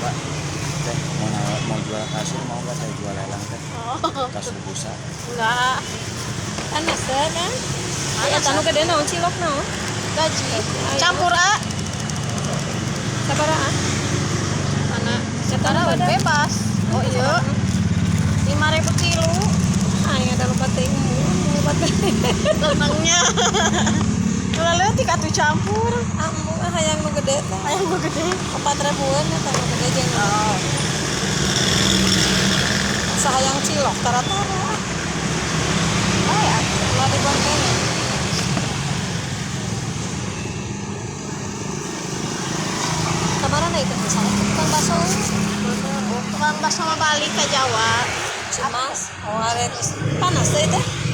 Coba teh, mau mau jual kasur mau nggak? Saya jual lelang, Teh. Oh, kasur busa. Enggak. Panas teh kan? Aya tanu gede naon, cilok naon? Gaji. Campur ah. Sabaraha? Mana? Eta Sekarang pada. Bebas. Oh iya. 5.000 tilu. Aing ada lupa teuing, lupa teuing. Tenangnya. Ulah leutik atuh campur. Ah, embung ah, hayang nu gede teh. Hayang nu gede. 4 ribuan eta nu gede jeung nu Oh. Asa hayang cilok tara-tara. Oh ya, ulah dibonteng. Kemarin itu misalnya ke tukang bakso. Tukang bakso mah balik ke Jawa. Cimas. Oh, ada panas teh teh.